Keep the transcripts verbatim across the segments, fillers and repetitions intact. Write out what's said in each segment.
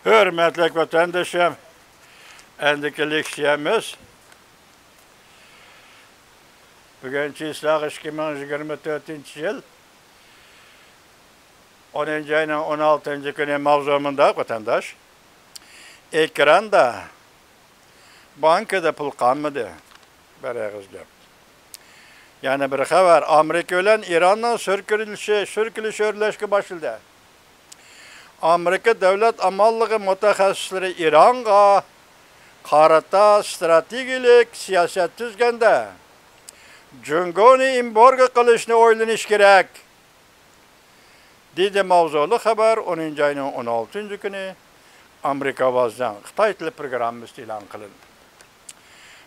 ھۆرمەتلىك ۋەتەندىشىم، ئەندىكى لېكسىيەمىز بۈگۈن چىسلاغ ئىككى مىڭ يىگىرمە تۆتىنچى يىل ئونىنچى ئاينىڭ ئون ئالتىنچى كۈنى. ماۋزۇ مۇنداق، ۋەتەنداش. ئېكراندا بانكىدا پۇل قالمىدى. بىر ئېغىز گەپ. يەنە بىر خەۋەر. ئامېرىكا بىلەن ئىراننىڭ سۈركىلىشى، سۈركىلىشى ئۆرلەشكە باشلىدى. ئامېرىكا دۆلەت ئامانلىقى مۇتەخەسسىسلىرى ئىرانغا قارىتا ئىستراتېگىيەلىك سىياسەت تۈزگەندە، جۇڭگونى ئېمبارگو قىلىشنى ئويلىنىش كېرەك، دېدى. ماۋزۇلۇق خەۋەر ئونىنچى ئاينىڭ ئون ئالتىنچى كۈنى ئامېرىكا ئاۋازىنىڭ خىتاي تىلى پروگراممىسىدا ئېلان قىلىندى.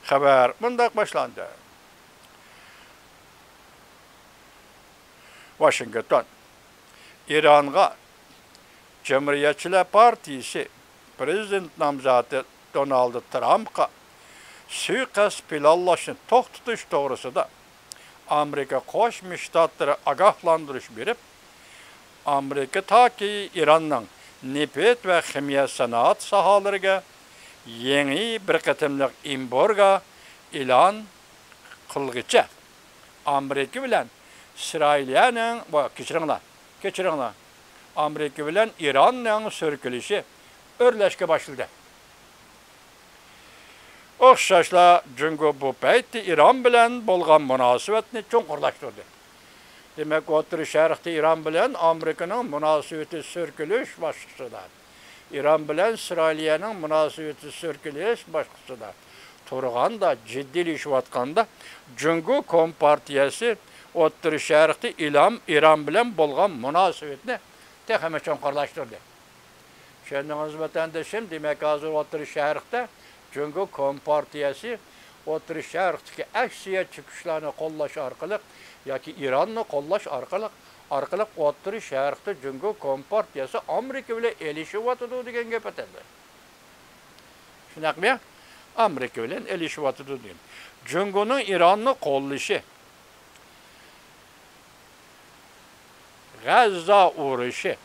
خەۋەر مۇنداق باشلاندى. ۋاشىنگتون. ئىرانغا جۇمھۇرىيەتچىلەر پارتىيىسى پرېزىدېنت نامزاتى دونالد ترامپقا سۇيىقەست پىلانلاشنى توختىتىش توغرىسىدا ئامېرىكا قوشما شتاتلىرى ئاگاھلاندۇرۇش بېرىپ، ئامېرىكا تاكى ئىراننىڭ نېفىت ۋە خىمىيە سانائەت ساھەلىرىگە يېڭى بىر قېتىملىق ئېمبارگو ئېلان قىلغىچە، ئامېرىكا بىلەن ئىسرائىلىيەنىڭ، ۋە كەچۈرۈڭلار، كەچۈرۈڭلار، ئامېرىكا بىلەن ئىراننىڭ سۈركىلىشى ئۆرلەشكە باشلىدى. ئوخشاشلا، جۇڭگو بۇ پەيتتە ئىران بىلەن بولغان مۇناسىۋەتنى چوڭقۇرلاشتۇردى. دېمەك، ئوتتۇرا شەرقتە ئىران بىلەن ئامېرىكىنىڭ مۇناسىۋىتى سۈركىلىش باسقۇچىدا، ئىران بىلەن ئىسرائىلىيەنىڭ مۇناسىۋىتى سۈركىلىش باسقۇچىدا تۇرغاندا، جىددىيلىشىۋاتقاندا، جۇڭگو كومپارتىيەسى ئوتتۇرا شەرقتە ئىلام-، ئىران بىلەن بولغان مۇناسىۋىتىنى تېخىمۇ چوڭقۇرلاشتۇردى. چۈشەندىڭىزمۇ، ۋەتەندىشىم؟ دېمەك، ھازىر ئوتتۇرا شەرقتە جۇڭگو كومپارتىيەسى ئوتتۇرا شەرقتىكى ئەكسىيەتچى كۈچلەرنى قوللاش ئارقىلىق ياكى ئىراننى قوللاش ئارقىلىق، ئارقىلىق ئوتتۇرا شەرقتە جۇڭگو كومپارتىيەسى ئامېرىكا بىلەن ئېلىشىۋاتىدۇ دېگەن گەپ ئەتەندى. شۇنداقمۇ؟ ئامېرىكا بىلەن ئېلىشىۋاتىدۇ دېگەن. جۇڭگونىڭ ئىراننى قوللىشى، غەززا ئۇرۇشى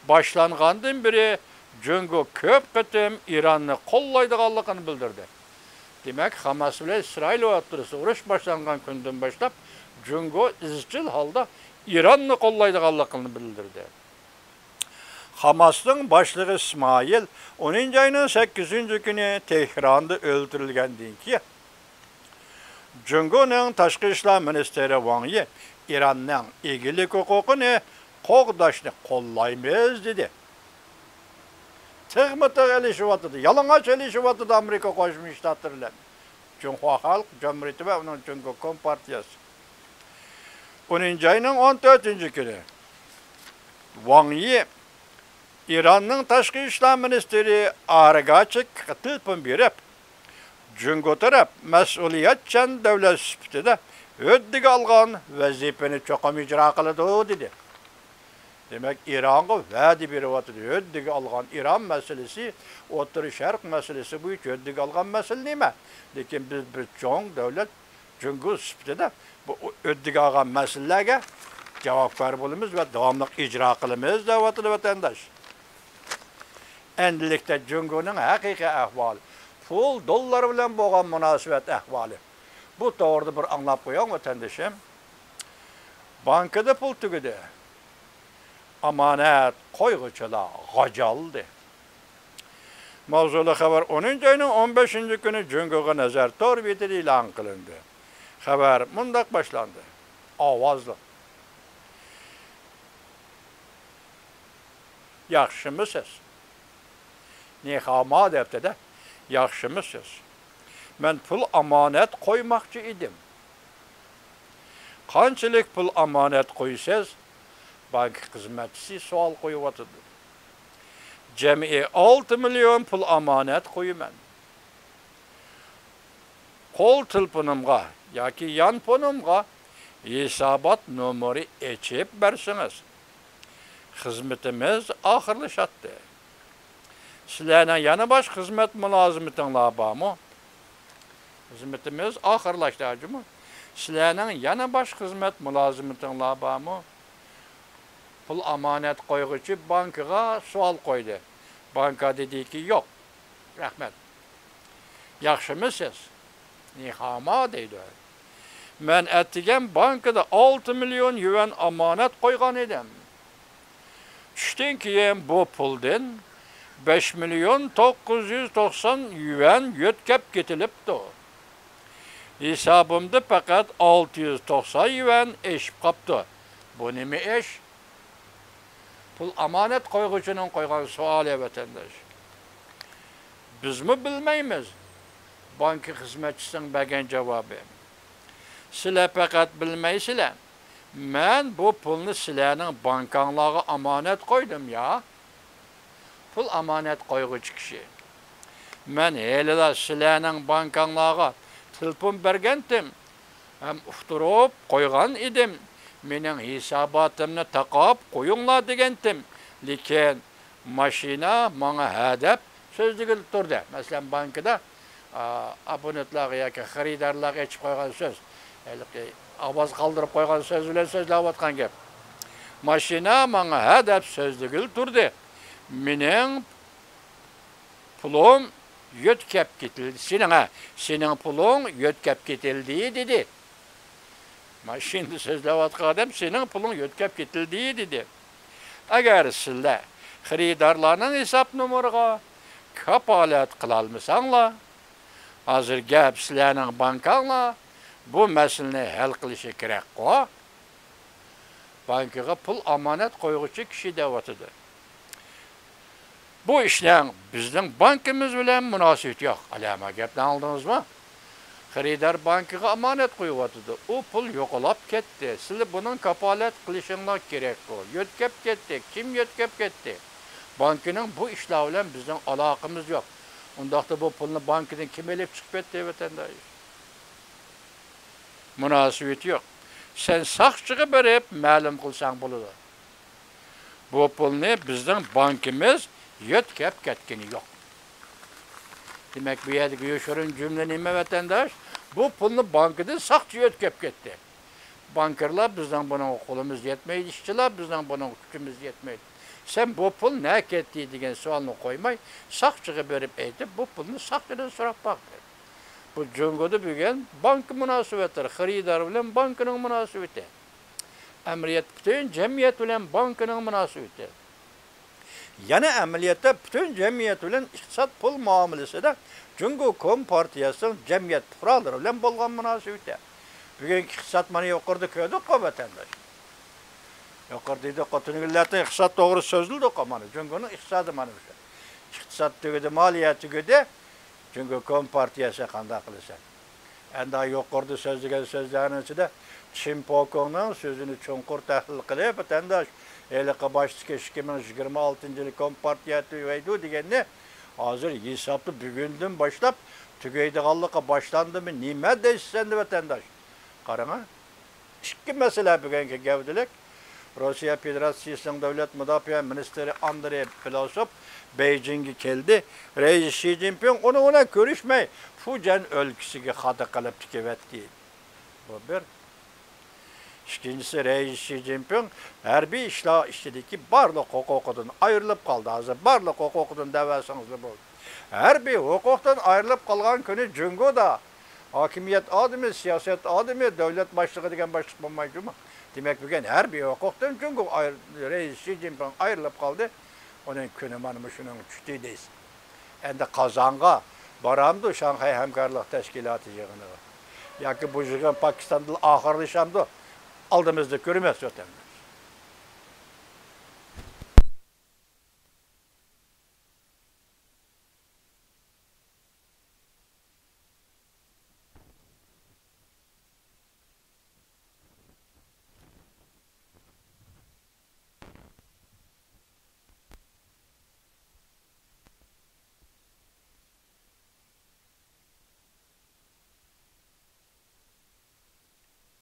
باشلانغاندىن بېرى جۇڭگو كۆپ قېتىم ئىراننى قوللايدىغانلىقىنى بىلدۈردى. دېمەك، خاماس بىلەن ئىسرائىل ئوتتۇرىسىدا ئۇرۇش باشلانغان كۈندىن باشلاپ، جۇڭگو ئىزچىل ھالدا ئىراننى قوللايدىغانلىقىنى بىلدۈردى. خاماسنىڭ باشلىقى ئىسمائىل ئونىنچى ئاينىڭ سەككىزىنچى كۈنى تېھراندا ئۆلتۈرۈلگەندىن كېيىن، جۇڭگونىڭ تاشقى ئىشلار مىنىستىرى ۋاڭ يى ئىراننىڭ ئىگىلىك ھوقۇقىنى قوغداشنى قوللايمىز، دېدى. تىغمۇ تىغ ئېلىشىۋاتىدۇ، يالىڭاچ ئېلىشىۋاتىدۇ ئامېرىكا قوشما شتاتلىرى بىلەن جۇڭخۇا خەلق جۇمھۇرىيىتى ۋە ئۇنىڭ جۇڭگو كومپارتىيەسى. ئونىنچى ئاينىڭ ئون تۆتىنچى كۈنى ۋاڭ يى ئىراننىڭ تاشقى ئىشلار مىنىستىرى ئاراگچىغا تېلېفون بېرىپ، جۇڭگو تەرەپ مەسئۇلىيەتچان دۆلەت سۈپىتىدە ھۆددىگە ئالغان ۋەزىپىنى چوقۇم ئىجرا قىلىدۇ، دېدى. دېمەك، ئىرانغا ۋەدە بېرىۋاتىدۇ. ھۆددىگە ئالغان ئىران مەسىلىسى، ئوتتۇرا شەرق مەسىلىسى بويىچە ھۆددىگە ئالغان مەسىلە نېمە؟ لېكىن بىز بىر چوڭ دۆلەت، جۇڭگو سۈپىتىدە بۇ ھۆددىگە ئالغان مەسىلىلەرگە جاۋابكار بولىمىز ۋە داۋاملىق ئىجرا قىلىمىز، دەۋاتىدۇ ۋەتەنداش. ئەمدىلىكتە جۇڭگونىڭ ھەقىقىي ئەھۋالى، پۇل، دوللار بىلەن بولغان مۇناسىۋەت ئەھۋالى. بۇ توغرىدا بىر ئاڭلاپ قويۇڭ، ۋەتەندىشىم. بانكىدا پۇل تۈگىدى. ئامانەت قويغۇچىلار غاجالدى. ماۋزۇلۇق خەۋەر ئونىنچى ئاينىڭ ئون بەشىنچى كۈنى جۇڭگوغا نەزەر تور بېتىدە ئېلان قىلىندى. خەۋەر مۇنداق باشلاندى. ئاۋازلىق. ياخشىمۇسىز؟ نىخاما دەپتۇ-دە. ياخشىمۇسىز؟ مەن پۇل ئامانەت قويماقچى ئىدىم. قانچىلىك پۇل ئامانەت قويىسىز؟ بانكا خىزمەتچىسى سوئال قويۇۋاتىدۇ. جەمئىي ئالتە مىليون پۇل ئامانەت قويىمەن. قول تېلېفونۇمغا ياكى يانفونۇمغا ھېسابات نومۇرى ئېچىپ بەرسىڭىز. خىزمىتىمىز ئاخىرلىشاتتى. سىلەرنىڭ يەنە باشقا خىزمەت مۇلازىمىتىڭلار بارمۇ؟ خىزمىتىمىز ئاخىرلاشتى، ھاجىمۇ. سىلەرنىڭ يەنە باشقا خىزمەت مۇلازىمىتىڭلار بارمۇ؟ پۇل ئامانەت قويغۇچى بانكىغا سوئال قويدى. بانكا دېدىكى، يوق. رەھمەت. ياخشىمۇ سىز؟ نىخاما دەيدۇ. مەن ئەتىگەن بانكىدا ئالتە مىليون يۈەن ئامانەت قويغان ئىدىم. چۈشتىن كېيىن بۇ پۇلدىن بەش مىليون توققۇز يۈز توقسان يۈەن يۆتكەپ كېتىلىپتۇ. ھېسابىمدا پەقەت ئالتە يۈز توقسان يۈەن ئېشىپ قاپتۇ. بۇ نېمە ئىش؟ پۇل ئامانەت قويغۇچىنىڭ قويغان سوئالى، ۋەتەنداش. بىزمۇ بىلمەيمىز. بانكا خىزمەتچىسىنىڭ بەرگەن جاۋابى. سىلەر پەقەت بىلمەيسىلەر. مەن بۇ پۇلنى سىلەرنىڭ بانكاڭلارغا ئامانەت قويدۇم يا. پۇل ئامانەت قويغۇچى كىشى. مەن ھېلىلا سىلەرنىڭ بانكاڭلارغا تېلېفون بەرگەنتىم ھەم ئۇقتۇرۇپ قويغان ئىدىم، مېنىڭ ھېساباتىمنى تاقاپ قويۇڭلار دېگەنتىم. لېكىن ماشىنا ماڭا ھە دەپ سۆزلىگىلى تۇردى. مەسىلەن، بانكىدا، ئا، ئابونېنتلارغا ياكى خېرىدارلارغا ئېچىپ قويغان سۆز، ھېلىقى ئاۋاز قالدۇرۇپ قويغان سۆز بىلەن سۆزلەۋاتقان گەپ. ماشىنا ماڭا ھە دەپ سۆزلىگىلى تۇردى. مېنىڭ پۇلۇم يۆتكەپ كېتىلدى. سېنىڭ، ھە، سېنىڭ پۇلۇڭ يۆتكەپ كېتىلدى، دېدى. ماشىنىدا سۆزلەۋاتقان ئادەم سېنىڭ پۇلۇڭ يۆتكەپ كېتىلدى، دېدى. ئەگەر سىلەر خېرىدارلارنىڭ ھېساب نومۇرىغا كاپالەت قىلالمىساڭلار، ھازىر گەپ سىلەرنىڭ بانكاڭلار بۇ مەسىلىنى ھەل قىلىشى كېرەكقۇ. بانكىغا پۇل ئامانەت قويغۇچى كىشى دەۋاتىدۇ. بۇ ئىشنىڭ بىزنىڭ بانكىمىز بىلەن مۇناسىۋىتى يوق. ئەلەما گەپنى ئاڭلىدىڭىزمۇ؟ خېرىدار بانكىغا ئامانەت قويۇۋاتىدۇ. ئۇ پۇل يوقىلاپ كەتتى. سىلەر بۇنىڭ كاپالەت قىلىشىڭلار كېرەكقۇ. يۆتكەپ كەتتى. كىم يۆتكەپ كەتتى؟ بانكىنىڭ بۇ ئىشلار بىلەن بىزنىڭ ئالاقىمىز يوق. ئۇنداقتا بۇ پۇلنى بانكىدىن كىم ئېلىپ چىقىپ كەتتى، ۋەتەنداش؟ مۇناسىۋىتى يوق. سەن ساقچىغا بېرىپ مەلۇم قىلساڭ بولىدۇ. بۇ پۇلنى بىزنىڭ بانكىمىز يۆتكەپ كەتكىنى يوق. دېمەك، بۇ يەردىكى يوشۇرۇن جۈملە نېمە، ۋەتەنداش؟ بۇ پۇلنى بانكىدىن ساقچى يۆتكەپ كەتتى. بانكىرلار، بىزنىڭ بۇنىڭغا قولىمىز يەتمەيدۇ، ئىشچىلار، بىزنىڭ بۇنىڭغا كۈچىمىز يەتمەيدۇ. سەن بۇ پۇل نەگە كەتتى دېگەن سوئالنى قويماي، ساقچىغا بېرىپ ئېيتىپ، بۇ پۇلنى ساقچىدىن سوراپ باق. بۇ جۇڭگودا بۈگۈن بانكا مۇناسىۋەتلىرى، خېرىدار بىلەن بانكىنىڭ مۇناسىۋىتى. ئەمەلىيەتتە پۈتۈن جەمئىيەت بىلەن بانكىنىڭ مۇناسىۋىتى. يەنە ئەمەلىيەتتە پۈتۈن جەمئىيەت بىلەن ئىقتىساد، پۇل مۇئامىلىسىدە جۇڭگو كومپارتىيەسىنىڭ جەمئىيەت پۇقرالىرى بىلەن بولغان مۇناسىۋىتى. بۈگۈنكى ئىقتىساد مانا يۇقىرىدا كۆردۇققۇ، ۋەتەنداش. يۇقىرىدا دېدۇققۇ، تۈنۈگۈنلەردە ئىقتىساد توغرىسىدا سۆزلىدۇققۇ، مانا جۇڭگونىڭ ئىقتىسادى مانا مۇشۇ. ئىقتىساد تۈگىدى، مالىيە تۈگىدى. جۇڭگو كومپارتىيەسى قانداق قىلىسەن؟ ئەندى يۇقىرىدا سۆزلىگەن سۆزلەرنىڭ ئىچىدە چىن پوكۇڭنىڭ سۆزىنى چوڭقۇر تەھلىل قىلىپ، ۋەتەنداش، ھېلىقى باشتىكى ئىككى مىڭ يىگىرمە ئالتىنچى يىلى كومپارتىيە تۈگەيدۇ دېگەننى ھازىر ھېسابتا بۈگۈندىن باشلاپ تۈگەيدىغانلىقى باشلاندىمۇ نېمە دەيسىز ئەندى، ۋەتەنداش؟ قاراڭا. ئىككى مەسىلە بۈگۈنكى گەۋدىلىك. روسىيە فېدېراتسىيىسىنىڭ دۆلەت مۇداپىئە مىنىستىرى ئاندرېي بىلوسوف بېيجىڭغا كەلدى. رەئىس شى جىنپىڭ ئۇنىڭ بىلەن كۆرۈشمەي، فۇجيەن ئۆلكىسىگە خاتا قىلىپ تىكىۋەتتى. بۇ بىر. ئىككىنچىسى، رەئىس شى جىنپىڭ ھەربىي ئىشلار ئىچىدىكى بارلىق ھوقۇقىدىن ئايرىلىپ قالدى. ھازىر بارلىق ھوقۇقىدىن دەۋەرسىڭىزلا بولدى. ھەربىي ھوقۇقتىن ئايرىلىپ قالغان كۈنى جۇڭگودا ھاكىمىيەت ئادىمى، سىياسەت ئادىمى، دۆلەت باشلىقى دېگەن باشلىق بولمايدۇ جۇمۇ. دېمەك، بۈگۈن ھەربىي ھوقۇقتىن جۇڭگو ئاير-، رەئىس شى جىنپىڭ ئايرىلىپ قالدى. ئۇنىڭ كۈنى مانا مۇشۇنىڭ چۈشتى دەيسىز. ئەندى قازانغا بارامدۇ شاڭخەي ھەمكارلىق تەشكىلاتى يىغىنىغا؟ ياكى بۇ يىغىن پاكىستاندىلا ئاخىرلىشامدۇ؟ ئالدىمىزدا كۆرىمىز ئۆتەمدۇ.